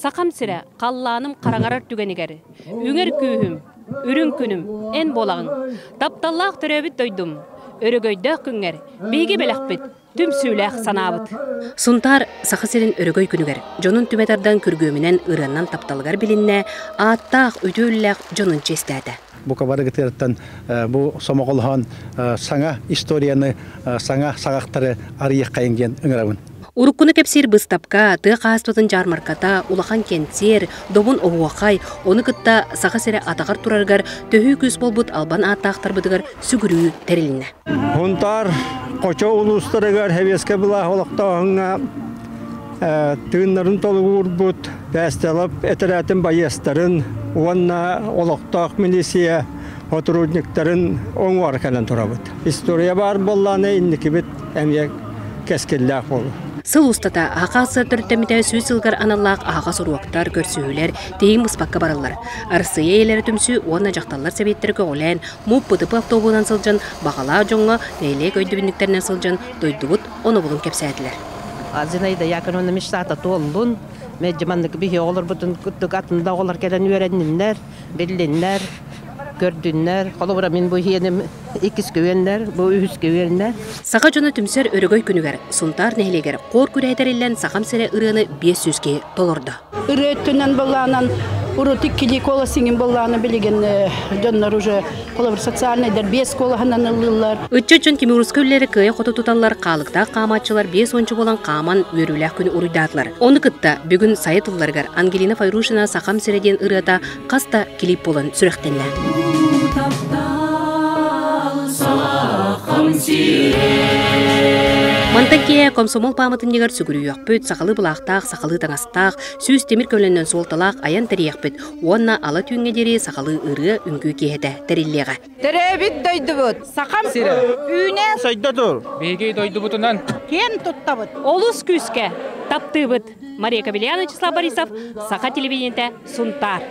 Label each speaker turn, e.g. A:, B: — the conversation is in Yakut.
A: Сахам сирэ, халлааным хараҥарар түгэнигэр, үҥэр күүһүм, үрүҥ күнүм эн буолаҕыҥ. Тапталлаах төрөөбүт дойдум, өрөгөйдөөх күҥҥэр биһиги бэлэхпит, түмсүүлээх санаабыт. Сунтаар Саха сирин өрөгөй күнүгэр дьонун түмэ тардан күргүөмүнэн ырыаннан тапталыгар билиннэ, ааттаах, үтүө үллээх дьонун чиэстээтэ.
B: Бука барыгытыттан бу сомоҕолоһон саҥа историяны, саҥа саҕахтары арыйыаххайыҥ диэн ыҥырабын.
A: Уруккуну кэпсиир быыстапка, тыа хаһаайыстыбатын дьаармарката, улахан кэнсиэр, добун оһуохай, ону кытта Саха сирэ атаҕар турарыгар төһүү күүс буолбут албан ааттаахтарбытыгар сүгүрүү тэрилиннэ.
C: Хунтаар Хочо улуустарыгар Сэбиэскэй былаах олохтооһуҥҥа тыыннарын толугурбут Бээстэлап этэрээтин байыастарын уонна олохтоох милиция сотрудниктарын оҥуор кэлэн турабыт. История баар буоллаҕына инникибит эмиэ кэскиллээх буолуо.
A: Сыл устата Аһаҕас сыр төрүттэммитэ сүүс сылгар аналлаах аһаҕас уруоктар, көрсүһүүлэр тиһигин быспакка бараллар. Арассыыйа ийэлэрэ түмсүү уонна дьахталлар сэбиэттэрэ көҕүлээн, МУП ПТП автобуһунан сылдьан, баҕалаах дьоҥҥо нэһилиэк өйдөбүнньүктэринэн сылдьан дойдубут онобулун кэпсээтилэр.
D: Зинаида Яковлевна мечтата туоллун. Мэлдьи маннык биһи оҕолорбутун курдук атын да оҕолор кэлэн үөрэнниннэр, биллиннэр, көрдүннэр. Холобура мин бу иһиэним иккис үөннэр, бу үһүс үөннэр.
A: Саха дьоно түмсэр өрөгөй күнүгэр Сунтаар нэһилиэгэр хор күрэһэ тэриллэн Сахам сирэ ырыаны 500 киһи толордо.
E: Ырыа өттүнэн былаанан урут иккилии куолас иҥин былааны билигин дьоннор уже холобур социальнайдар биэс куолаһынан ыллыыллар.
A: Ыччат дьон Тимурскай үлэлэри кыайа-хото туталлар, хаалыктаах хаамааччылар 50 буолан хааман үөрүүлээх күнү уруйдаатылар. Ону кытта бүгүн сайа тылларыгар Ангелина Файрушина «Сахам сирэ» диэн ырыата хас да клип буолан сүрэхтэннэ.
F: Сахам сирэ.
A: Мантан киэһэ комсомол пааматынньыгар сүгүрүйүөхпүт, сахалыы былаахтаах, сахалыы таҥастаах, сүүс тимир көлөннөн суолталаах айан тэрийиэхпит уонна ала түүҥҥэ диэри сахалыы ырыа, үҥкүү киэһэтэ тэриллиэҕэ.
G: Төрөөбүт дойдубут Сахам
H: сирэ
G: үүнэ
H: сайда тур.
I: Биһиги дойдубутунан
G: киэн туттабыт.
A: Олус күүскэ таптыыбыт. Мария Кабельяна, Вячеслав Борисов, Саха телевидениетэ, Сунтаар.